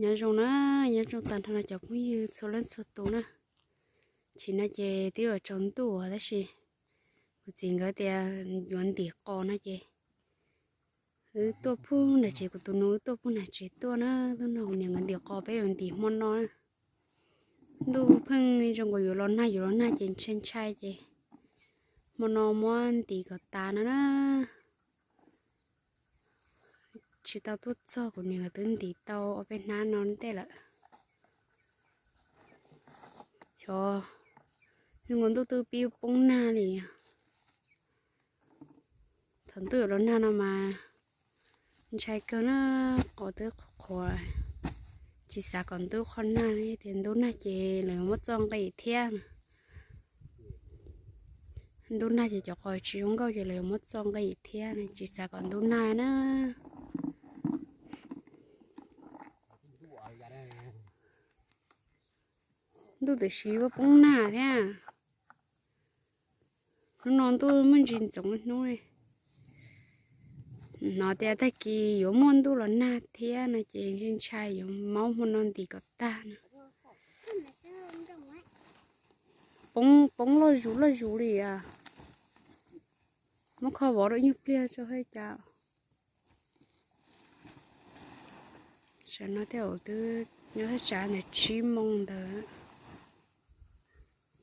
Nyob zoo na, nyob zoo tag nrho cov phooj ywg txhua leej txhua tus na. Tsim no ces twb yuav tsaus ntuj tab sis kuv txiv nkawd tias yuav ntim qos no ces wb tuaj pug nram tsev, kuv tus nus wb tuaj pug nram tsev tuaj na. Hnub no kuv niam nkawd ntim qos peb yuav ntim hmo no na. Ntuj pheej zoo nkaus yuav los nag yuav los nag ces ntshai ntshai ces hmo no muab ntim kom tas no na. Tsis tau tuaj txog kuv niam nkawd twb ntim tau ob peb hnab no ntej lawm. Xyov, ntuj twb pib poob nag li. Thaum ntuj yuav los nag no mas ntshai kawg na, qos twb qhuav qhuav, tsis xav kom ntub qhov nag, tias ntub nag ces lawv yuav muab txoj nqi thiab. Ntub nag ces cov qos tsis zoo nkauj ces lawv yuav muab txoj nqi thiab, tsis xav kom ntub nag na. Ntuj tam sim poob nag thiab. Hnub no ntuj muaj ntsis ntxoov hnub li. Hnov tias tag kis yuav muaj ntuj los nag thiab no ces ntshai ntshai yuav maub hmo no ntim kom tag no. Poob, poob loj zus loj zus li as. Muab kho vov rau ib nyuag pliag tso haj cas. Sawv no tej zaum twb nyob thaj tsam ntawm tsib moo ntawd.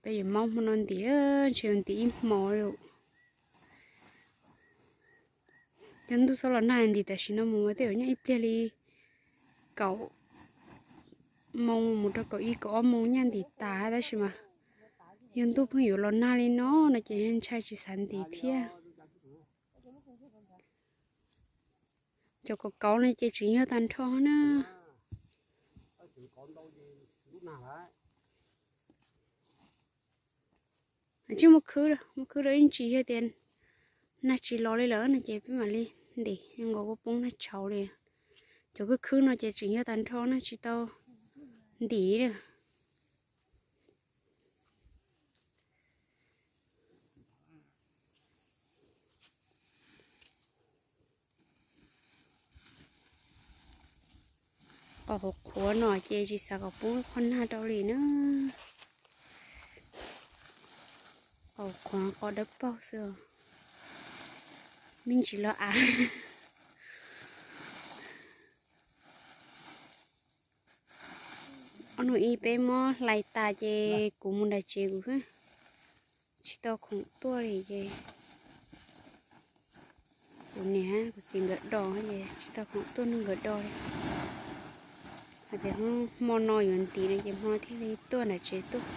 Peb yuav maub hmo no ntim, ntshe yuav ntim ib hmo li. Yog ntuj txhob los nag ntim tam sim no mus mas tej zaum nyaj ib pliag li kaum moo mus rau kaum ib kaum ob moo nyaj ntim tas tab sis mas yog ntuj pheej yuav los nag li no no ces ntshai tsis xav ntim thiab. Cov kauv kauv no ces tseem yog tag nrho na. Tsis muaj khwb, muaj khwb rau ib ntsis yog tias nag tsis los li lawm no ces peb mam li ntim, zoo nkaus poob nag tshauv li. Cov khwb khwb no ces tseem yog tag nrho na, tsis tau ntim li. Qos qhuav qhuav no ces tsis xav kom poob qhov nag rau li na. Qos qhuav qos dawb paug xwb, me ntsis los av. Ob hnub ib peb muab hlais tas ces kuv mus nram tsev kuv tsis tau khoom tuaj li ces kuv niam kuv txiv nkawd do ces tsis tau khoom tuaj nrog nkawd do li. Hais tias hmo no yuav ntim no ces hmo no thiaj li tuaj nram tsev tuaj.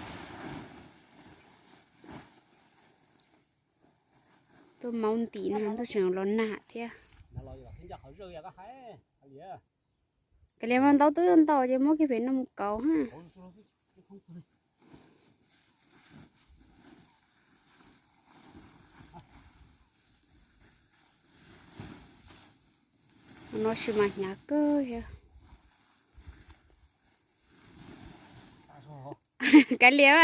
Tuaj maub ntim no ntuj tseem los nag thiab. Kav liam mas ntaub twb ntau ces muab kiag pem no mus kauv ha. No sis mas hnyav kawg thiab. Kav liam,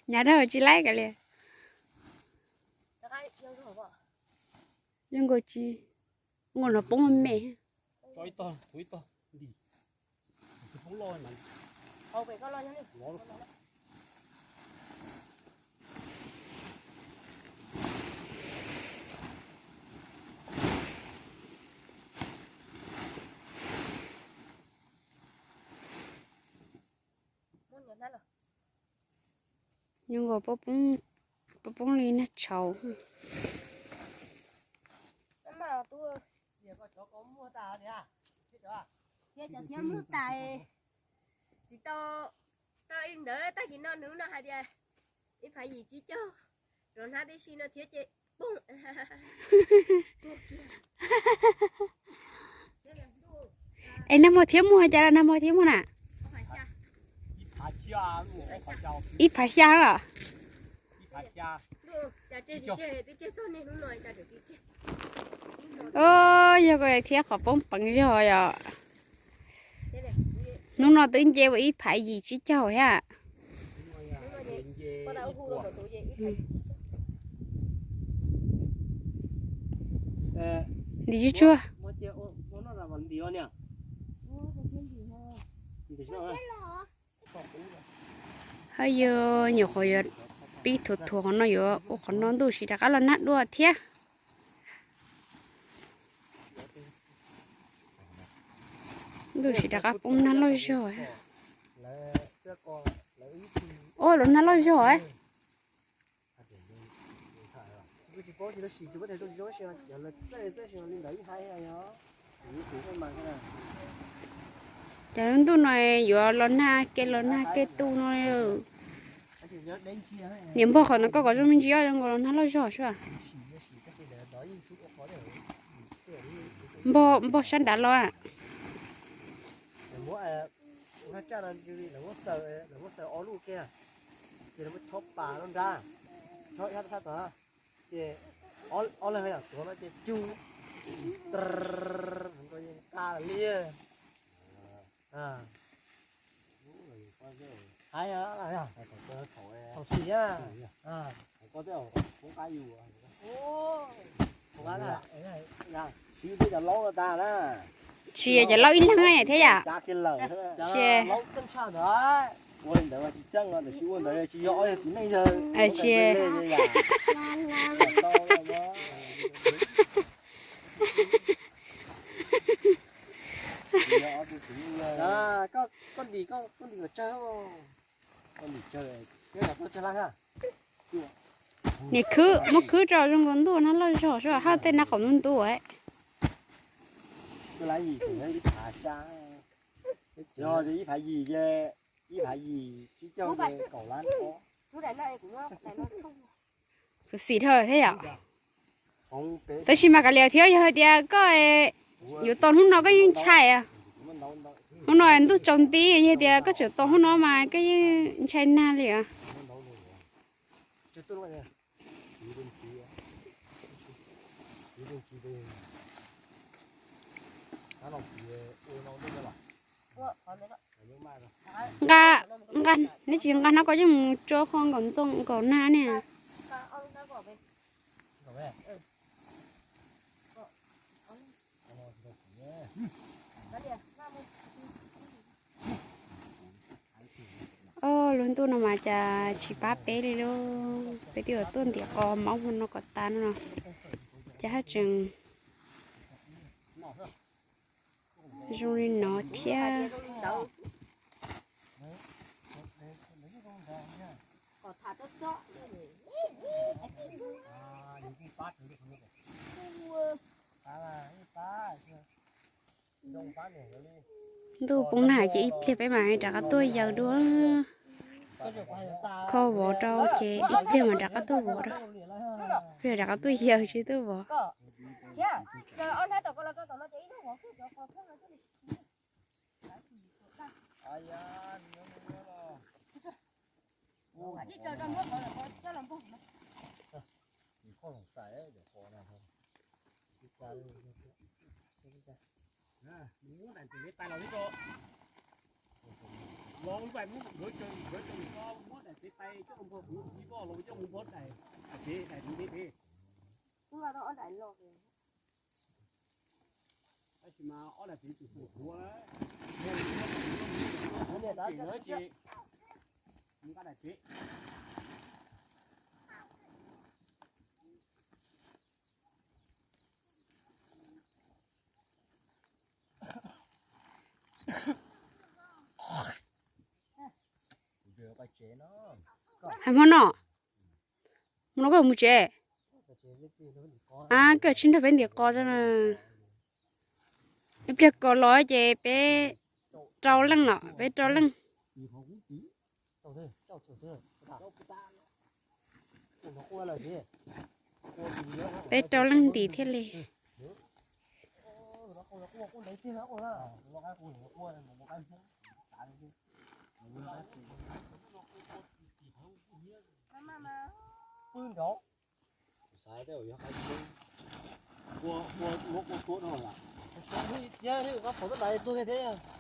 hnyav dhau tsis laib kav liam. Zoo nkaus tsis, nkaus no poob me me. Zoo nkaus poob, poob li nag tshauv. Thiab cov thiab muag tas, tsis tau, tau li ntawd tag kis no hnub no hais tias ib phav yim tsib caug, rov hnab tib si no thiab ces poob. Es nag hmo thiab muag cas los nag hmo thiab muag na? Ib phav xya los? Yog ko thiab qhov poob peev zog yom. Hnub no twb nce ua ib phav yim tsib caug thiab. Ntim tsuag tsuag. Hab yog nyuam qhuav yuav pib thuav thuav qhov no yuav ua qhov no ntuj sis rov qab los nag dua thiab. Ntuj sis rov qab poob nag loj zog. Ua los nag loj zog. Ces lub ntuj no yuav los nag ke los nag ke tu no. Niam npog qhov no koj kom zoo me ntsis os, zoo nkaus los nag loj zog sua. Npog, npog sab nrad los. Ces ob leeg tuav no ces cug qa li. Hais thaum xis a. Tsis yog cov laub ib leeg thiab yom? Tsis. Ua li ntawd mas tsis tseeb no, tiam sis ua ntawd tsis yog ob yog txiv neej yawg. Tsis. Niam khwb, muab khwb rau zoo nkaus ntuj nag loj zog sua, haj tej nag qaum ntuj ntuj. Kuv xim dhau thiab yom. Tab sis mas kav liam thiab, yog hais tias koj yuav tau hnub no koj yeej ntshai. Hnub no ntuj tsaus nti, yog tias koj tseem tau hnub no mas koj yeej ntshai nag li os. Nqa, nqa, neb tsis nqa hnab ko yeej mus tso qho nkaum ntxoo nkaum nag ne. Ob, lub ntuj no mas cas tsis pab peb li lauj. Peb twb yuav tuaj ntim qos maub hmo no kom tas no, cas haj tseem zoo li no thiab. Ntuj poob nag ces ib pliag peb mam rov qab tuaj yaws dua. Kho vov rau ces ib pliag mam rov qab tuaj vov rau. Ib pliag rov qab tuaj yaws tsis tuaj vov. Hais hmo no, hmo no koj mus tsev? A, koj tsis nrog peb ntim qos. Ib pliag koj los ces peb rau leej los, peb rau leej. Peb rau leej ntim thiaj li.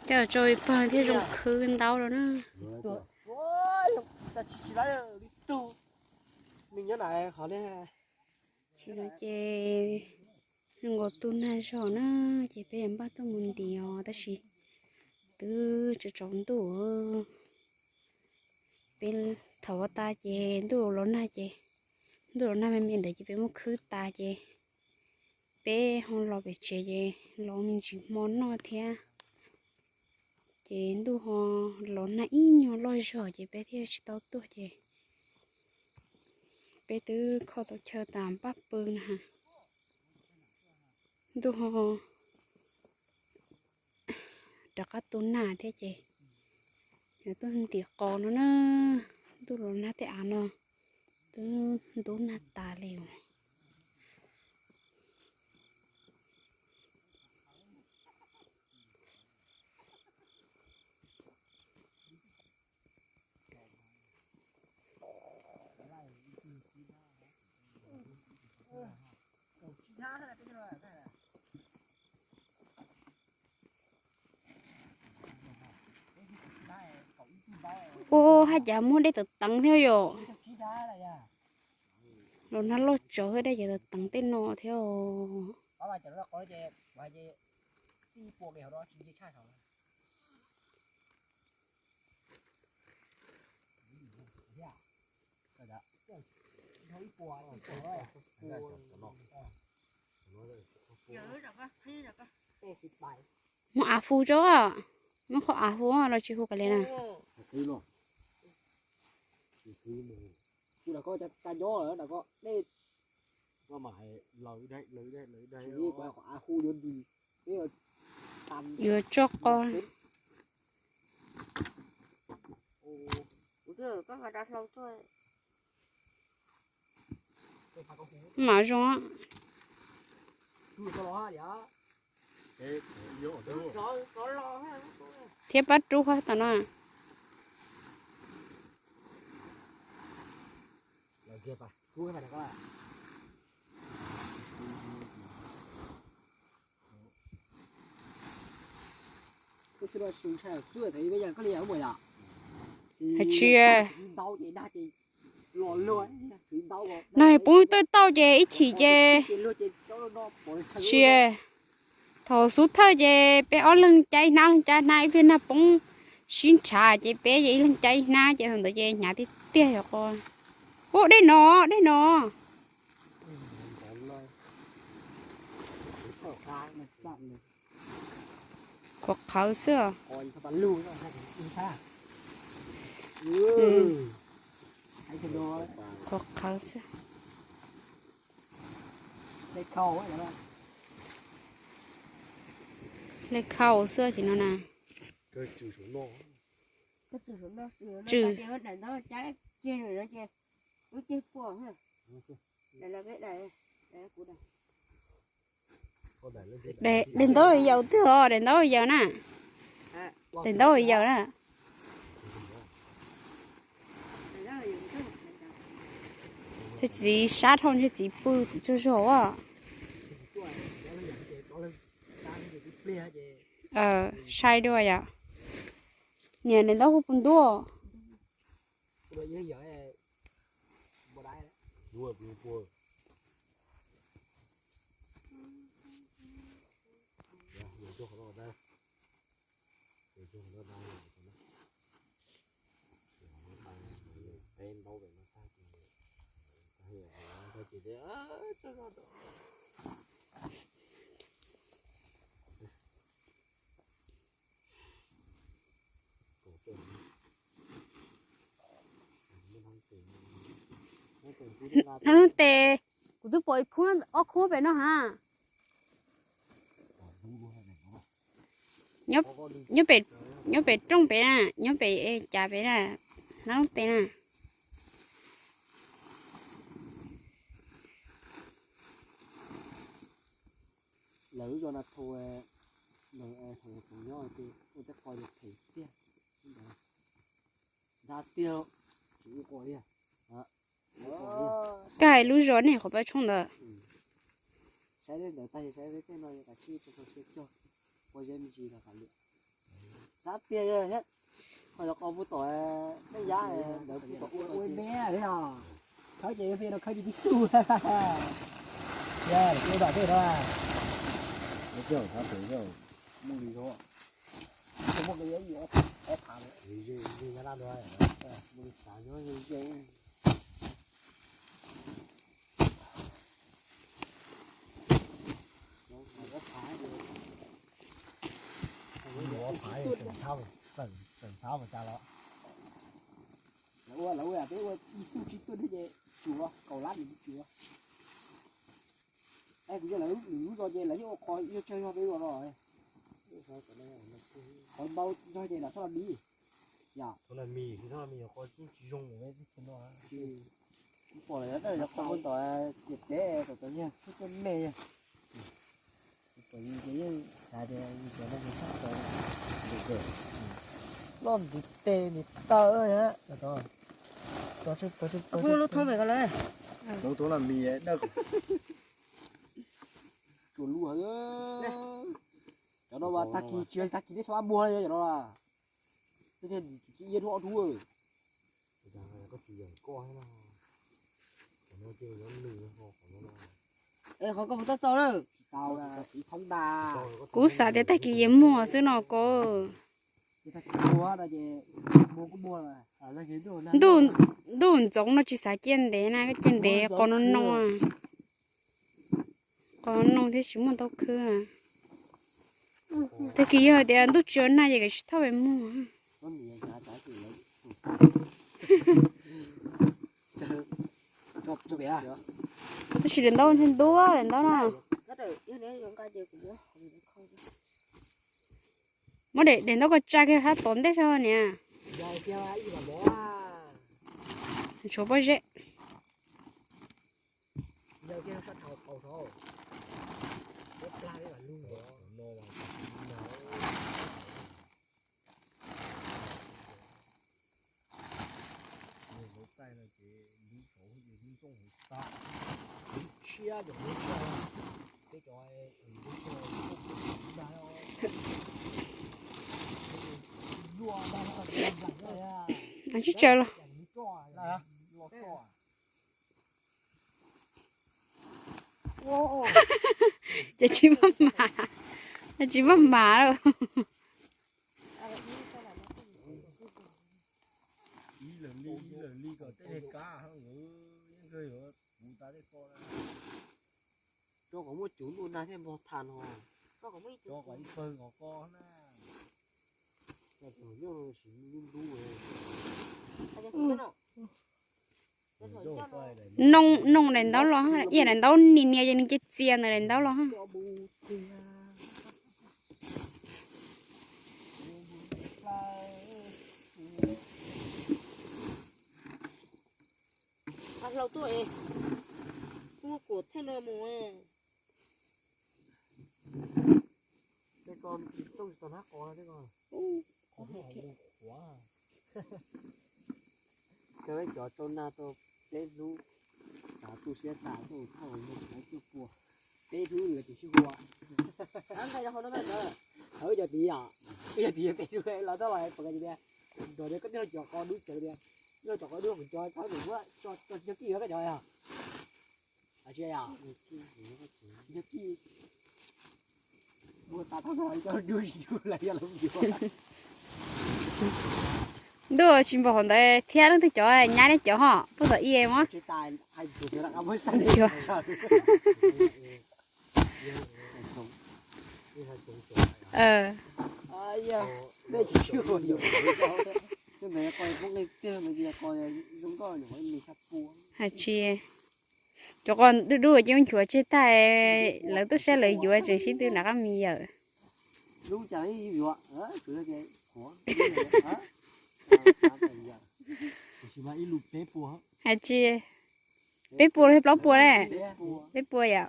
Coj tso ib pawg thiab zoo khwv ntau lawm na. Tsis no ces zoo nkaus tu nag zog na, ces peb yuav npaj tuaj mus ntim os, tab sis twb tsaus tsaus ntuj. Peb thaum ua tas ces ntuj los nag ces, ntuj los nag me me ntawd ces peb muab khwb tas ces peb ho los pem tsev ces los me ntsis hmo noj thiab. Ces ntuj ho los nag ib nyuag loj zog ces peb thiaj tsis tau tuaj ces peb twb kho tau chaw tas npaj pw na. Ntuj ho rov qab tu nag thiab ces yuav tuaj ntim qos no na. Ntuj los nag tej av no twb ntub nag tas li os. Ua, haj cas muaj dej tawv teev thiab yom. Los nag loj tsawv dej ces tawv teev tej no thiab. Muab av fu tso, muab qhov av fu los tsis hu kav liam na. Yuav tso qos. Mam zoo. Thiab pab rub qhov tom no. Hais tsis, no poob tawj tauj ces ib chim ces tsis. Thaum xub thawj ces peb ob leeg caij hnab, leeg caij hnab, ib pliag nag poob sib nrhav ces peb ces ib leeg caij ib hnab ces thaum ntawd ces hnyav tiag tiag yom. Ub, dej no, dej no. Khuv qhawv xwb. Khuv qhawv xwb. Lej khau xwb ces no na. Tsw. Daim ntaub yaws twg os, daim ntaub yaws na. Daim ntaub yaws na. Txiv sab dhau ntshe txiv pw txiv tsaug zog as. Sai dua yom. Niam, daim ntaub hu puas ntuj? Hnub tes, kuv twb pom ib khub ob khub pem no ha. Nyob pem, nyob pem rooj pem na, nyob pem cas pem na, hnub tes na. Lawv lub zos na thaum, thaum kuv nyob ces ua tej qos phem tiag, ntxhab tiag, tsis ua qos li. Koj hais lub zos nej qhov pab tshoob ntawd. Saib ntawd tag saib tej no yuav kav tsij tau siab cog, ua zeb me ntsis los kav liam. Ntxhab tiag thiab. Qhov yog qos puag tom tej yab ntawd puag tom ua me me os. Khawb ces peb no khawb ces tib xu. Ua tom tej no. Muaj li os. Lawv ua, lawv ua peb ua ib xub tsis tuaj thiab ces tsuav kaum lab ces tsuav. Es kuv yog lawv lwm lub zos ces lawv yeej ua qhov yog tsawg yog peb ua no. Qhov npau zog ces lam txhob los mis. Yog. Txhob los mis, txhob los mis qhov tsis zoo. Pom lawv dawj yog qhov ntawd ces peb tom tod yog txhob coj me. Kuv pom yus ces yeej xav tias yus cov no nws tshaj tawv. Loj ntiv tes nws tawv na. Lub thoob pem ko lawm. Lub thoob no mis dawj. Tsuas lub, cov no mas tag kis tsis yog tag kis neb xav muag li cov no. Tib tug ob tug. Qhov koj puas tau txaus na? Kuv xav tias tag kis yeej muag xwb no ko. Ntuj ntxoov no tsis xav ciaj ntev na, koj ciaj ntev qos no no. Qos no no thiab tsis muaj ntaub khwb. Tag kis yog tias ntuj tsis ua nag ces kav tsij thauj pem muag. Tab sis daim ntaub ntshe ntuab daim ntaub na. Muab daim ntaub ko tsa kiag sab tod ntej sab niam. Tshuav pob zeb. Tsib tsaws los. Ces tsis muaj mas, tsis muaj mas lawm. Tso kom muaj cov ntuj nag thiaj npog tha no. Tso kom ib pawg kom ko na. Noog, noog daim ntaub los, ib yam daim ntaub nim nias ces nws cia txias ntawm daim ntaub los. Hlau tuaj es, muaj kuam txheej no mus. Tej ko tsis txooj tsis tau hnab qos tej ko. Kawg cov rau nag rau peb hnub, xav tu siab tas tuaj thauj mus cuaj pua, peb hnub lawv tsis sib hua. Hawv cov tid os, cov tid peb hnub los tau los pom tias, nrog tias koj tij laug cov qos dub tsawv tias, tij laug cov qos dub kuv cov txhob mus muab tso tsis yog kij yuav koj cov os. Tsis yog, yog kij. Ntuj tsis npaum hauv ntawd thiab leej twg cov nyab neb cov ho puag tom i mas. Hais tsis, cov qos dub dub ces nchuav tseg tag, lawv tuaj saib lawv yuav tseem sib tw nram qab mis yawm. Hais tsis, peb puas los plaub puas ne? Peb puas yom.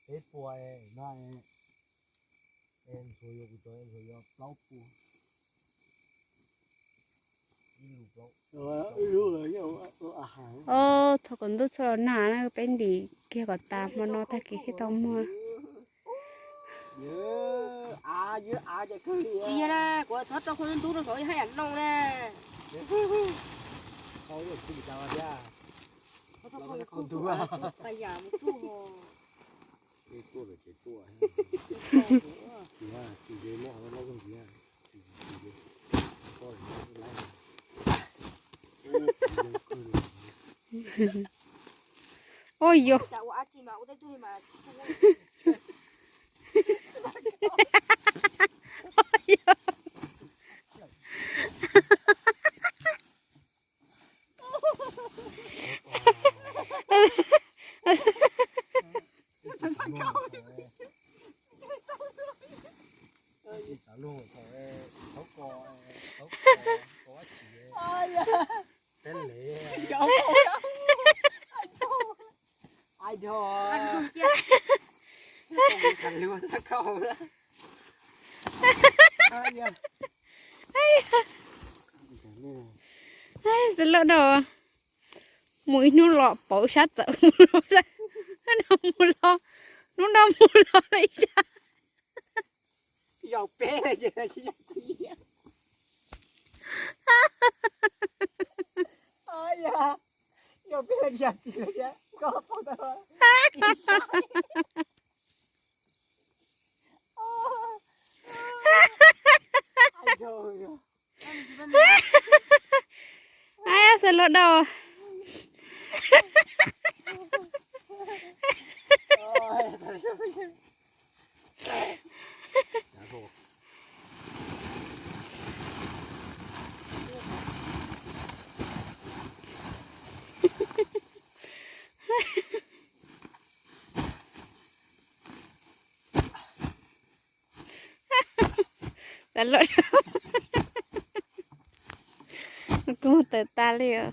Peb puas no, ntxhua yuav kuv cov ntxhua yuav plaub puas. Os, thov kom ntuj txhob los nag na, peb ntim kiag kom tas hmo no tag kis thiaj tau muag. Tsis yog na, kuv txhob rau khau ntub rau saum haj yam noo na. Oj yog. Xav loj no, mus ib hnub los pauv sab txawv, hnub no mus los, hnub no mus los ib sab. Xav loj dau. Xav loj dau. Kuv mus tawm tas li os.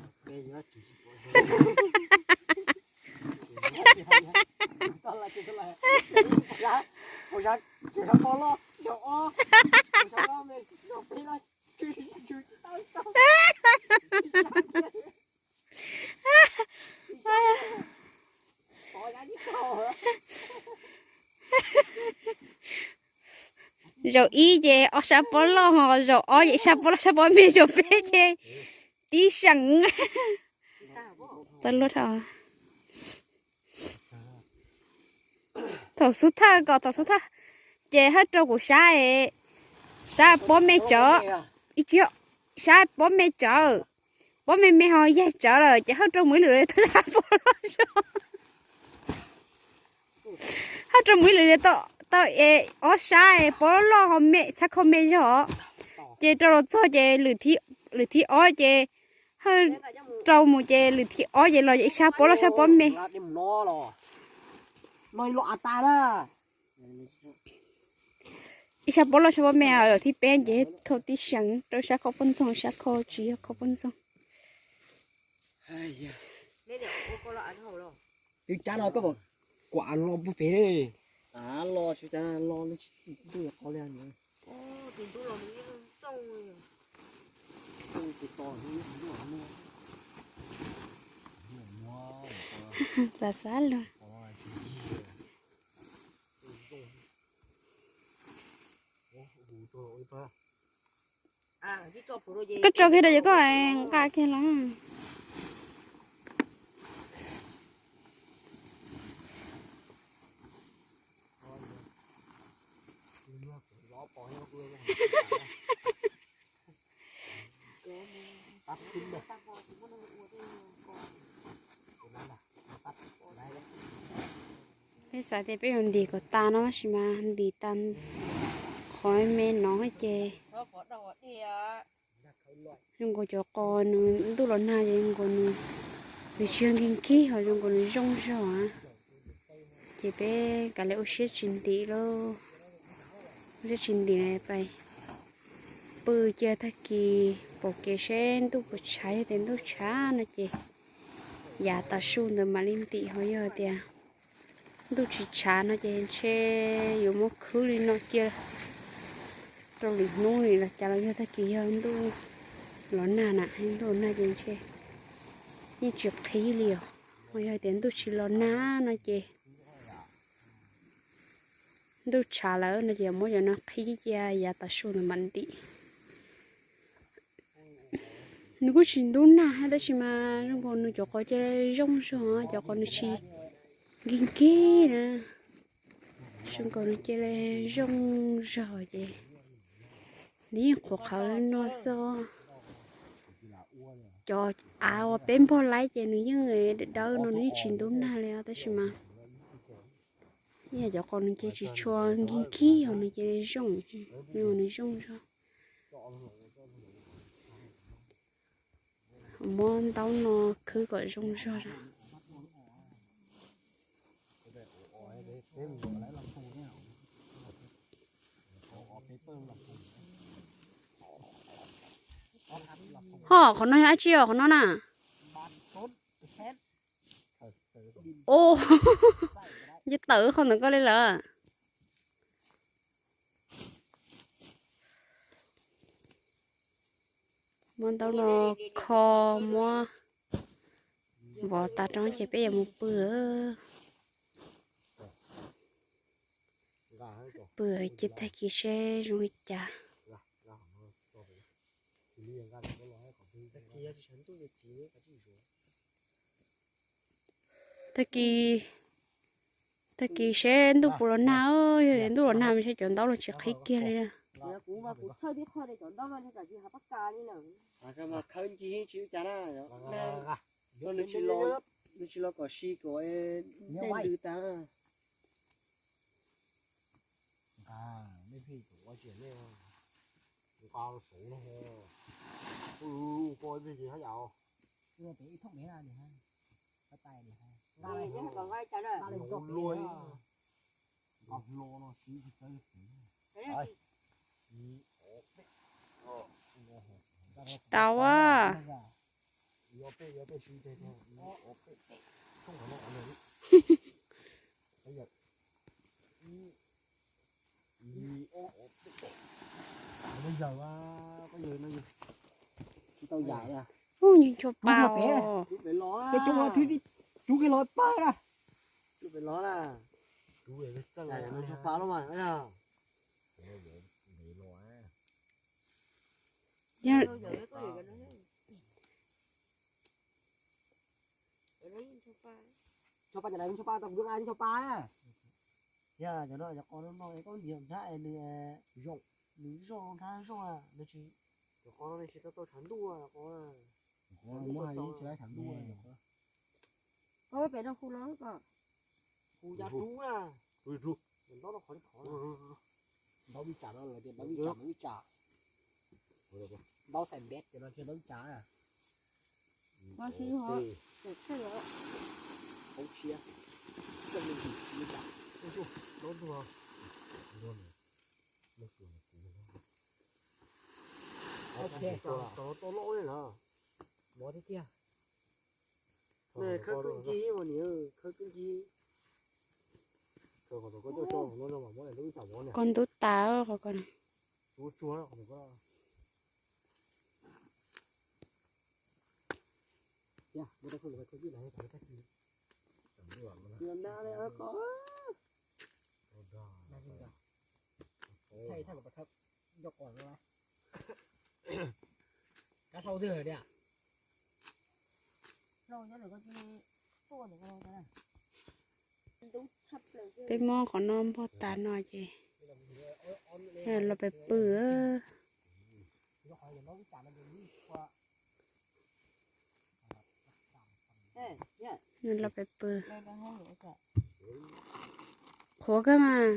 Zaum ib ces ob sab pob loj, ho zaum ob ces sab pob loj sab pob me, zaum peb ces tib seem. Txav luaj dhau. Thaum xub thawj kom thaum xub thawj ces hawj rau kuv sab, sab pob me tsawv, ib tsi, sab pob me tsawv, pob me me ho yaig tsawv lawm ces hawj rau mus ib lwm tau sab pob loj zog. Hawj rau mus ib lwm tau es ob sab pob loj ho me txhab khau me zog. Ces rau los txog ces lwm thib ob ces hawj rau mus ces lwm thib ob ces los ib sab pob loj sab pob me. Ib sab pob loj sab pob me, thib peb ces khau tib seem rau sab khau poj ntxoog, sab khau tsis yog khau poj ntxoog. Twb cab no koj mam kuam lo puag pem. Av lo tsis cab lo ntuj qhov li. Xav xav luag. Koj tso kiag rau ces koj nqa kiag los. Peb xav tias peb yuav ntim kom tas no tab sis mas ntim tas qhov me no ces zoo nkaus cov qos nws ntuj los nag ces zoo nkaus nws, nws tsis yog nkig nkig ho zoo nkaus nws zoo zog. Ces peb kav liam ua siab tsis ntim lauj, ua siab tsis ntim pais pw cia tag kis pom kev seb ntuj puas tshav, yog tias ntuj tshav no ces yav tav su ntawd mam li ntim, ho yog tias ntuj tsis tshav no ces ntshe yuav muab khwb li no cia rau lwm hnub li los cas los yog tag kis yog ntuj los nag na, ntuj los nag ces ntshe yeej tsis qhib li os. Ho yog tias ntuj tsis los nag no ces ntuj tshav lawm no ces muab cov no qhib cia yav tav su ntawd mam ntim. Nws kuj tsis ntub nag hab, tab sis mas zoo nkaus nws cov qos cia li zoo zog, cov qos nws tsis nkig nkig na. Zoo nkaus nws cia li zoo zog ces nws yeej qhuav qhawv no xwb. Cov av uas peb npog laib ces nws yeej dawb dawb no, nws yeej tsis ntub nag li os, tab sis mas cov qos nws cia tsis tshua nkig nkig os, nws cia li zoo, nws zoo zog. Muab ntaub no khwb kom zoo zog. Ho qhov no yog dab tsi os, qhov no na? Ua, nce tawm qhov ntawd ko li lawm. Muab ntaub no kho, muab vov tas rau ces peb yuav mus pw lawm. Pw ces tag kis seb zoo li cas. Tag kis, tag kis seb ntuj puas los nag, yog tias ntuj los nag mas seb cov ntaub los tsis qhib kiag li. Khawb ncig tsis ua cas na, nws tsis los kom si kom dej ntws tas. Tsis tau a. Ub, ntshe ncho pa os. Cov los pawg na. Ncho pa, cov no ncho pa, tau kuv nqa ncho pa na. Yog cov no cov qos no no koj ntiav nrab nws zoo, nws zoo nrab zoo, nws tsis, cov qos no nws tsis tau tau tshav ntuj qos. Muab hais tsis tau tshav ntuj. Koj pem no hu los koj. Hu ya rub na. Ntaub no qhov li qhov. Ntaub vij tsam no lawv tias ntaub vij tsam, ntaub vij tsam. Ntaub xais npeb ces no tias ntaub vij tsam na. Hoob tshiab, txeej li vij tsam. Tau loj li lawm. Khawb kwj ncig mas niam, khawb kwj ncig. Koj ntub tas qhov ko na. Peb muab qhov no npog tas no ces los pem pw. Los pem pw. Qhuav kawg mas.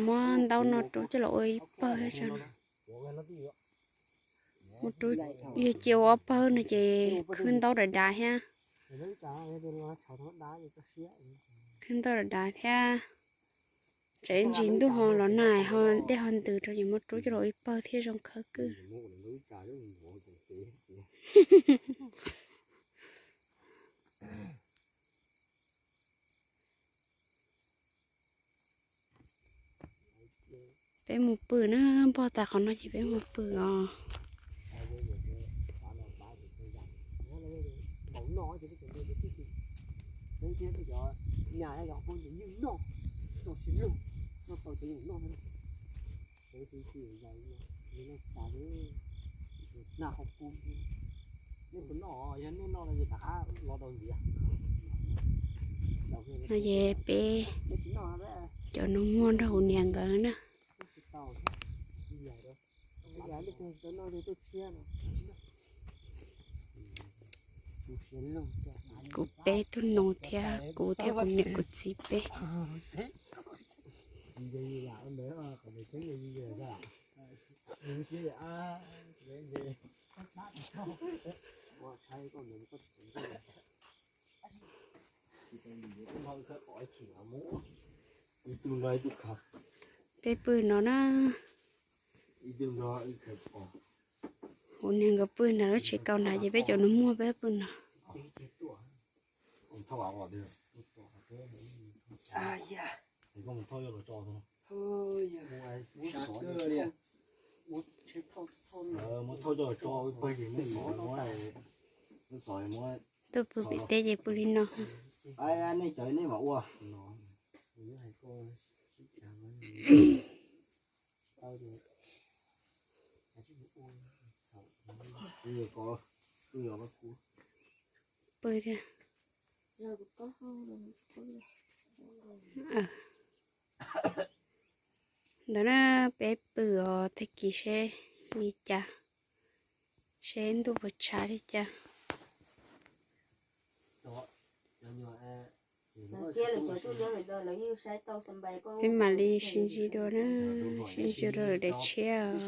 Muab ntaub no rub coj los ua ib pawg tso. Muab rub, yog cia ua ob pawg no ces khwb ntaub dav dav thiab. Khwb ntaub dav dav thiab. Tsam ib ntsis ntuj ho los nag ho dej ho ntws rau ces muab rub coj los ua ib pawg thiaj zoo khawb kwj. Peb mus pw na, npog tas qhov no ces peb mus pw os. No ces peb cov nus muag nrog kuv niam nkawd na. Kuv peb tug nus thiab kuv thiab kuv niam kuv txiv peb. Peb pw no na. Kuv niam nkawd pw nram lub tsev kaus nrad ces peb cov nus muag peb pw no. Tuaj pw pem teb ces pw li no. Nej cov nej mam ua. Pw thiab. Ntawd na, peb pw os, tag kis seb li cas, seb ntuj puas tshav li cas. Peb mam li sib ntsib dua na, sib ntsib dua lawm daim tshiab os.